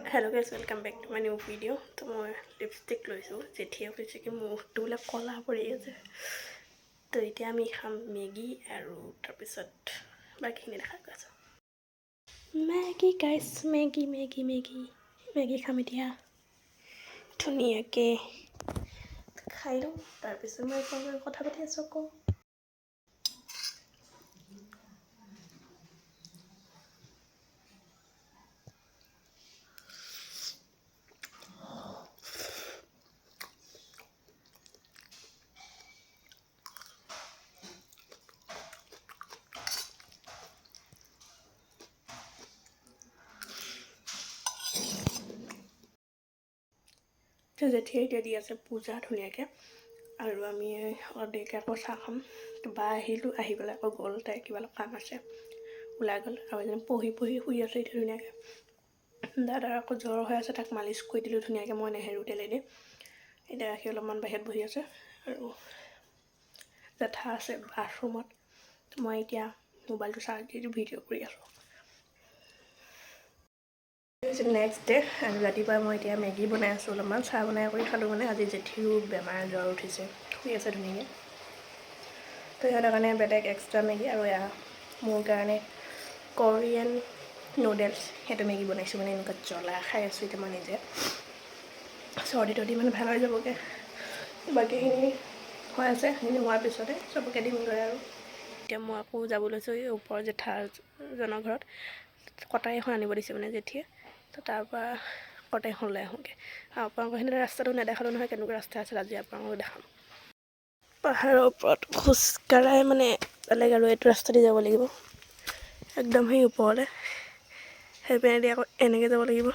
Hello guys, welcome back to my new video. তো মই lipstick লৈছোঁ। জেঠীয়ে কৈছে কি মুখটো বোলে ক'লা পৰি আছে। তো এতিয়া আমি খাম মেগী আৰু তাৰপিছত বাকীখিনি দেখা গৈ আছোঁ। Maggi guys, Maggi Maggi Maggi Maggi খাম এতিয়া ধুনীয়াকৈ। খাই লওঁ, তাৰপিছত মই আপোনালোকৰ কথা পাতি আছোঁ আকৌ। তো জেঠীয়ে এতিয়া দি আছে পূজা ধুনীয়াকৈ আৰু আমি অলপ দেৰিকৈ আকৌ চাহ খাম। তো বা আহিলোঁ, আহি পেলাই আকৌ গ'ল, তাই কিবা অলপ কাম আছে, ওলাই গ'ল। আৰু এজনী পঢ়ি পঢ়ি শুই আছে এতিয়া ধুনীয়াকৈ। দাদাৰ আকৌ জ্বৰ হৈ আছে, তাক মালিচ কৰি দিলোঁ ধুনীয়াকৈ মই নেহেৰু তেলেদি। এতিয়া সি অলপমান বাহিৰত বহি আছে আৰু জেঠা আছে বাথৰুমত। মই এতিয়া মোবাইলটো চাৰ্জ দি ভিডিঅ' কৰি আছোঁ। হৈছে নেক্সট ডে আৰু ৰাতিপুৱা মই এতিয়া মেগী বনাই আছোঁ, অলপমান চাহ বনাই কৰি খালোঁ। মানে আজি জেঠীৰো বেমাৰ, জ্বৰ উঠিছে, শুই আছে ধুনীয়াকৈ। তো সিহঁতৰ কাৰণে বেলেগ এক্সট্ৰা মেগী আৰু এয়া মোৰ কাৰণে কোৰিয়ান নুডলছ, সেইটো মেগী বনাইছোঁ। মানে এনেকুৱা জ্বলা খাই আছোঁ এতিয়া মই নিজে। চৰ্দি তৰ্দি মানে ভাল হৈ যাবগৈ। বাকীখিনি হৈ আছে, সেইখিনি হোৱাৰ পিছতে চবকে দিমগৈ। আৰু এতিয়া মই আকৌ যাব লৈছোঁ এই ওপৰৰ জেঠাজনৰ ঘৰত, কটাৰী এখন আনিব দিছে মানে জেঠীয়ে। তো তাৰপৰা কটাৰীখন লৈ আহোঁগৈ। আৰু আপোনালোকৰ সেইদিনা ৰাস্তাটো নেদেখালোঁ নহয়, কেনেকুৱা ৰাস্তা আছিল, আজি আপোনালোকক দেখাম। পাহাৰৰ ওপৰত খোজকাঢ়াই মানে বেলেগ আৰু এইটো ৰাস্তা দি যাব লাগিব একদম সেই ওপৰলৈ, সেইপিনেদি আকৌ এনেকৈ যাব লাগিব।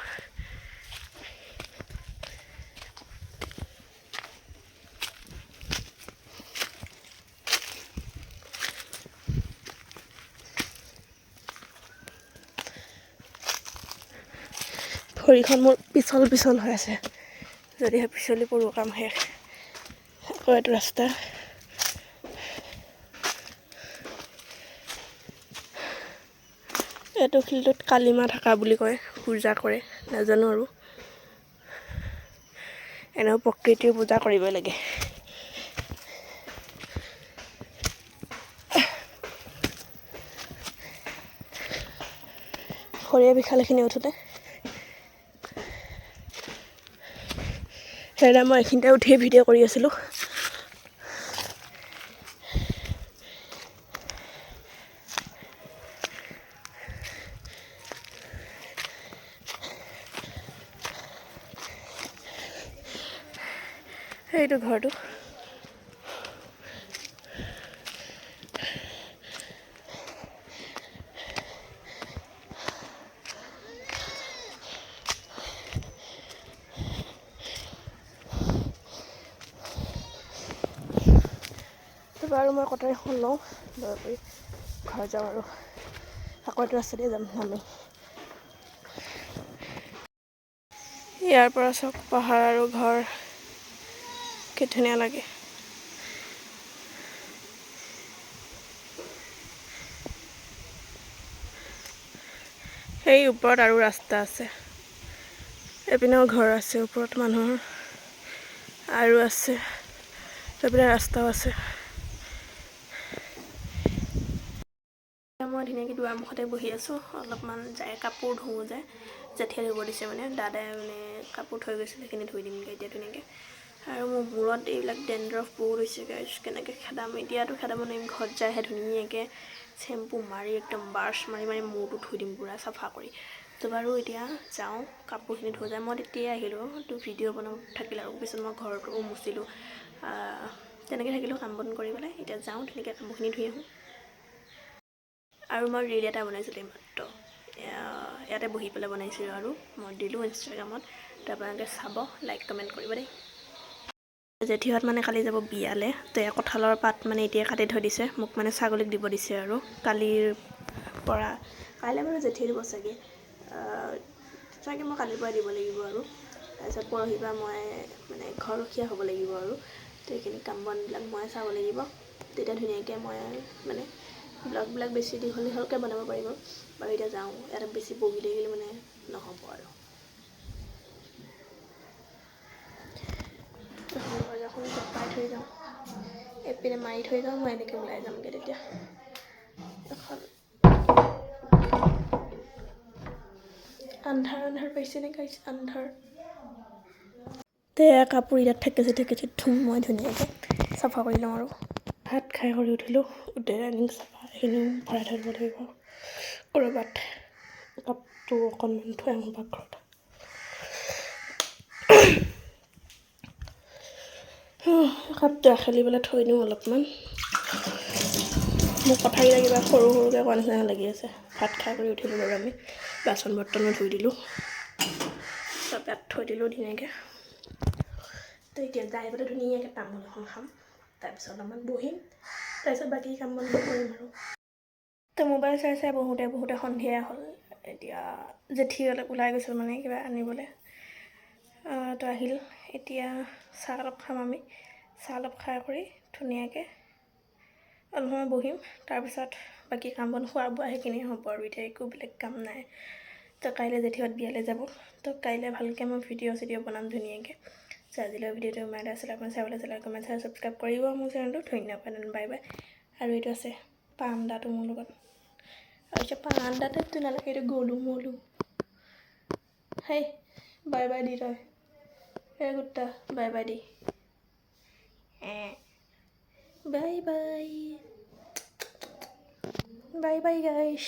ভৰিখন মোৰ পিছল পিছল হৈ আছে, যদিহে পিছলি পৰোঁ কাম শেষ। আকৌ এইটো ৰাস্তা। এইটো শিলটোত কালিমা থকা বুলি কয়, পূজা কৰে, নাজানো আৰু। এনেও প্ৰকৃতিৰ পূজা কৰিবই লাগে। খৰিয়া বিষালেখিনি উঠোঁতে সেইদিনা মই এইখিনিতে উঠিয়ে ভিডিঅ' কৰি আছিলোঁ। সেইটো ঘৰটো। তাৰপৰা আৰু মই কটাৰীখন লওঁ, লৈ কৰি ঘৰ যাওঁ আৰু আকৌ এইটো ৰাস্তা দিয়ে যাম আমি। ইয়াৰ পৰা চাওক পাহাৰ আৰু ঘৰ, কি ধুনীয়া লাগে। সেই ওপৰত আৰু ৰাস্তা আছে, এইপিনেও ঘৰ আছে ওপৰত মানুহৰ আৰু আছে, সেইপিনে ৰাস্তাও আছে। মই ধুনীয়াকৈ দুৱাৰমুখতে বহি আছোঁ, অলপমান যায় কাপোৰ ধুওঁ যায়, জেঠীয়ে ধুব দিছে মানে দাদাই মানে কাপোৰ থৈ গৈছিলে, সেইখিনি ধুই দিমগৈ এতিয়া ধুনীয়াকৈ। আৰু মোৰ মূৰত এইবিলাক ডেণ্ড্ৰফ বহুত হৈছে গাইজ, কেনেকৈ খেদাম এতিয়াতো খেদাব নোৱাৰিম, ঘৰত যায়হে ধুনীয়াকৈ চেম্পু মাৰি একদম ব্ৰাছ মাৰি মাৰি মূৰটো ধুই দিম পূৰা চাফা কৰি। তো বাৰু এতিয়া যাওঁ কাপোৰখিনি ধুই যায়। মই তেতিয়াই আহিলোঁ, তো ভিডিঅ' বনাব থাকিল আৰু পিছত মই ঘৰটো মুচিলোঁ, তেনেকৈ থাকিলোঁ কাম বন কৰি পেলাই। এতিয়া যাওঁ ধুনীয়াকৈ কাপোৰখিনি ধুই আহোঁ। আৰু মই ৰীল এটা বনাইছিলোঁ এইমাত্ৰ, ইয়াতে বহি পেলাই বনাইছিলোঁ আৰু মই দিলোঁ ইনষ্টাগ্ৰামত, তো আপোনালোকে চাব, লাইক কমেণ্ট কৰিব দেই। জেঠীহঁত মানে কালি যাব বিয়ালৈ, তো এয়া কঁঠালৰ পাত মানে এতিয়া কাটি থৈ দিছে, মোক মানে ছাগলীক দিব দিছে আৰু কালিৰ পৰা, কাইলৈ বাৰু জেঠীয়ে দিব চাগে, চাগে মই কালিৰ পৰা দিব লাগিব আৰু। তাৰপিছত পৰহিৰ পৰা মই মানে ঘৰৰখীয়া হ'ব লাগিব আৰু, তো এইখিনি কাম বনবিলাক মই চাব লাগিব, তেতিয়া ধুনীয়াকৈ মই মানে ব্লগবিলাক বেছি দীঘল দীঘলকৈ বনাব পাৰিম। বাৰু এতিয়া যাওঁ, ইয়াত বেছি বহি থাকিলে মানে নহ'ব আৰু। এইপিনে মাৰি থৈ যাওঁ, মই এনেকৈ ওলাই যামগৈ তেতিয়া। এখন আন্ধাৰ আন্ধাৰ পাইছেনে গাইছ? আন্ধাৰ। তে কাপোৰ ইয়াত থেকেচি থেকেচি ধুম মই ধুনীয়াকৈ চাফা কৰি লওঁ আৰু ভাত খাই কৰি উঠিলোঁ। গোটেই ডাইনিং চাফা, এইখিনিও ভৰাই থৈ দিব লাগিব ক'ৰবাত। কাপটো অকণমান থৈ আহোঁ পাকঘৰত। কাপটো এখেলি পেলাই থৈ দিওঁ অলপমান। মোৰ কথাকেইটা কিবা সৰু সৰুকৈ কোৱা নিচিনা লাগি আছে। ভাত খাই কৰি উঠিলোঁ বাৰু, আমি বাচন বৰ্তনো ধুই দিলোঁ, চব ইয়াত থৈ দিলোঁ ধুনীয়াকৈ। তো এতিয়া যাই পেলাই ধুনীয়াকৈ তামোল এখন খাম, তাৰপিছত অলপমান বহিম, তাৰপিছত বাকী কাম বনবোৰ কৰিম আৰু। তো মোবাইল চাই চাই বহুতে বহুতে সন্ধিয়া হ'ল। এতিয়া জেঠী অলপ ওলাই গৈছিল মানে কিবা আনিবলৈ, তো আহিল। এতিয়া চাহ অলপ খাম আমি। চাহ অলপ খাই কৰি ধুনীয়াকৈ অলপ সময় বহিম, তাৰপিছত বাকী কাম বন খোৱা বোৱা সেইখিনিয়ে হ'ব আৰু এতিয়া একো বেলেগ কাম নাই। তো কাইলৈ জেঠীহঁত বিয়ালৈ যাব, তো কাইলৈ ভালকৈ মই ভিডিঅ' চিডিঅ' বনাম ধুনীয়াকৈ। চ' আজিলৈ ভিডিঅ'টো ইমানতে আছিলে। আপুনি চাবলৈ লাইক, কমেণ্ট, শ্বেয়াৰ, ছাবস্ক্ৰাইব কৰিব মোৰ চেনেলটো। ধন্যবাদ, বাই বাই। আৰু এইটো আছে পাণ্ডাটো মোৰ লগত। আৰু এতিয়া পাণ্ডা টাইপটো নালাগে, এইটো গলু মলু। হেই, বাই বাই the তই। এই কুত্তা, bye bye the. Bye bye, bye bye guys.